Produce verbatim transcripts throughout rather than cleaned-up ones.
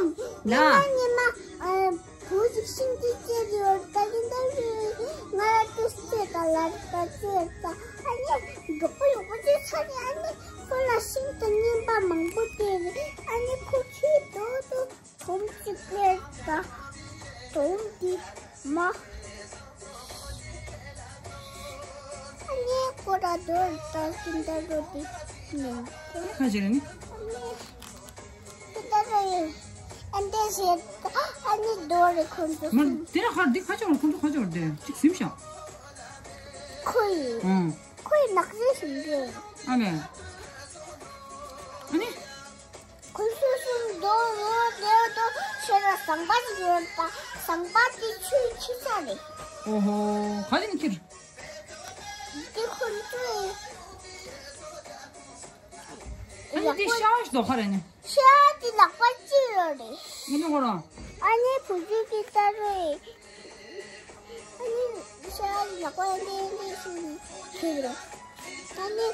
ལ། ཉི་མ་ཉི་མ་བུ་ཞིག་ཤིང་གི་རྩེར་ཡོད་ད་ཡིན་ད་རེད། ང་ལ་ཏུ་རྩེ་ད་ལ་ད་རྩེ་ད་ཨ་ནི་མགྱོགས་པོ་ཡོང་པ་དེ་ཚ་ནི་ཨ་ནི་ཁོ་ལ་ཤིང་དང་རྔན་པ་མང་པོ་སྟེར་རེད། ཨ་ནི་ཁོ་ཁྱི་དོ་དོ་དོམ་གཅིག་སླེབས་ད་དོམ་འདི་མ། ཨ་ནི་ཁོ་ར་དོ་ད་ཀིན་ད་རོ་དེ་ནི་ཁ་ཅི་རེད་ནི། ཀིན་ད་རོ་ཡིན། ཨ་འདི་ཞེས་ཨ་ནི་དོ་རེད་ཁོ་ཚོ། མ་དེ་ར་ཧར་འདི་ཁ་ཅི་རེད། ཁོ་ཚོ་ཁ་ཅི་རེད། དེ་གཅིག་ཟིམ་ཤག་ཁོ་ཡིན། ཨང་། ཁོའི་ནག་རིས་ཞིག་རེད། ཨ་ལས། ཨ་ནི། ཁོ་སོ་སོ་མདོ་རོ་འདེའུ་དོ་ཤེས་ན་ཟངས་པ་ཞིག་ཡོད་པ། ཟངས་པ་དེ་ཆུའི་ཁྱི་ཚ་རེད། ཨོ་ཧོ། ག་ཅི་ནི་ཁྱེར། དེ་ཁོ་ཚོའི་ཨ་ནི་དེ་ཤ་བ་ཞིག་དོ་ཁ་རེད་ནི། ཤ་དེ་ལག་པ་གཅིག་ཡོད་རེད། ཨ་ནི་ཁོ་རང་། ཨ་ནི་བུ་ཆུང་གི་ལྟ་རེད། ཨ་ནི་ཤ་ལག་པ་འདི་འདི་ཞིག་ཁྱེར་རོ། ཨ་ནི།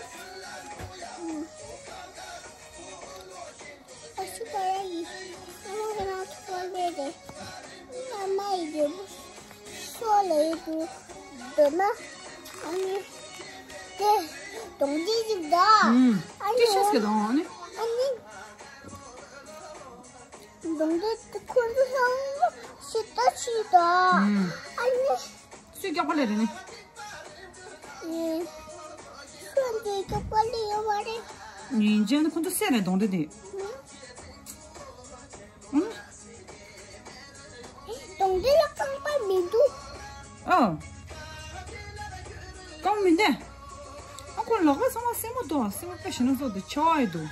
ཨ་ཤི་ཀ་ཡ་ཡི། ཨ་མ་ཁྱེད་རང་ཚོ་ལས་རེད། ཨ་མ་ཡི་རྒྱལ་པོ་སོགས་ལས་དུ་འདོད་ན། ཨ་ནི། དེ་གདོང་འདི་ཞིག་ད། ཨ་ནི། ཨ་ནི། གདོང་འདི་ཁོ་ཚོ་ཚང་མ་ཤི་ད་ཤི་ད། ཨ་ནི། སུས་སྐྱག་པ་ལས་རེད་ནི། ཁོ་འདི་སྐྱག་པ་ལས་ཡོད་མ་རེད། ཉིན་རྗེས་ནི་ཁོ་ཚོ་བསད་རེད་གདོང་འདི་དེ། གདོང་འདི་ལ་རྐང་པ་མི་འདུག་ཨ། རྐང་མི་འདུག་ཨ་ཁོ་ལག་པ་ཚང་མ་སེན་མོ་འདུག་སེན་མོ་དཔེ་ཞེ་ན་བཟོ་འདུག་ཆེ་བ་ཡི་འདུག་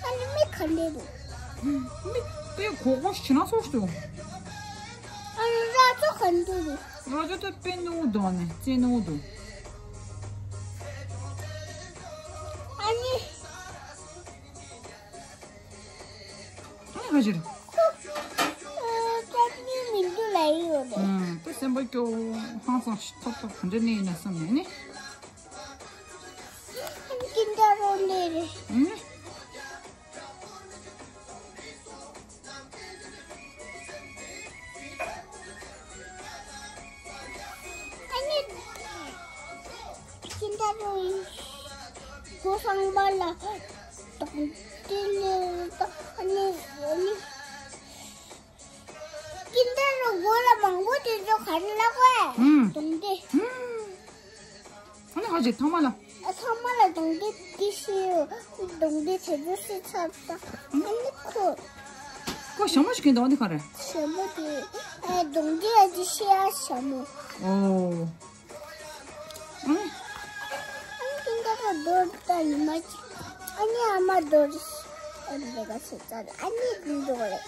ཨ་ནི་མི་ག་འདྲ་འདུག་མི་དཔེ་གོག་པོ་ཞེ་ན་བཟོ་འདུག་ཨ་ནི་རྭ་ཅོ་ག་འདྲ་འདུག་རྭ་ཅོ་དེ་དཔེ་སྣང་བ་འདུག་ཨ་ནི་རྩེ་སྣང་བ་འདུག་ཨ་ནི། ཨ་ནི་ག་ཅི་རེད། ཨ། ཅ་ནི་མི་འདུག་ལ་ཡོད་རེད། ཨ། དེ་སེམས་པ་སྐྱོ་བོ་ཧང་སང་ཞིག་ཐོབ་ཐོབ་ག་འདྲ་གནས་ཡིན་ན་བསམ་ནས་ནི། ཨ་ནི་ཀིན་ཏ་རོ་ལས་རེད། ཨ་ནི། ཨ་ནི། ཀིན་ཏ་རོ་ཡིན། སྒོ་གསང་པ་ལ་དོང་ཏི་ལེ་ཏོ། ཨ་ནི་ཨ་ནི། ཀིན་ཏ་རོ་སྒོ་ལ་མང་པོ་དེ་ཚོ་ག་རེ་ལབ་དགོས། ཨུམ། དོང་ཏི། ཨུམ། ཨ་ནི་ཧ་ཅི་ཐ་མ་ལ། ཨ་ཐ་མ་ལ་དོང་ཏི་ཏི་ཤི་ཡོད། དོང་ཏི་དེ་ཚོ་ཤི་ཚར་ད། ཨ་ནི་ཁོ། ཁོ་ཞྭ་མོ་ཞིག་གིན་དོང་ཏི་ག་རེ། ཞྭ་མོ་དེ། ཨ་དོང་ཏི་ཨ་ཅི་ཤི་ཡ་ཞྭ་མོ། ཨོ། ཨ་ནི། ཨ་ནི་ཀིན་ཏ་རོ་རྡོ་ད་ཉི་མ་ཅི། ཨ་ནི་ཨ་མ་རྡོ་རི། ཨ་ནི་ལས་ཀ་བྱེད་ཚར། ཨ་ནི་ཀིན་ཏ་རོ་རེད།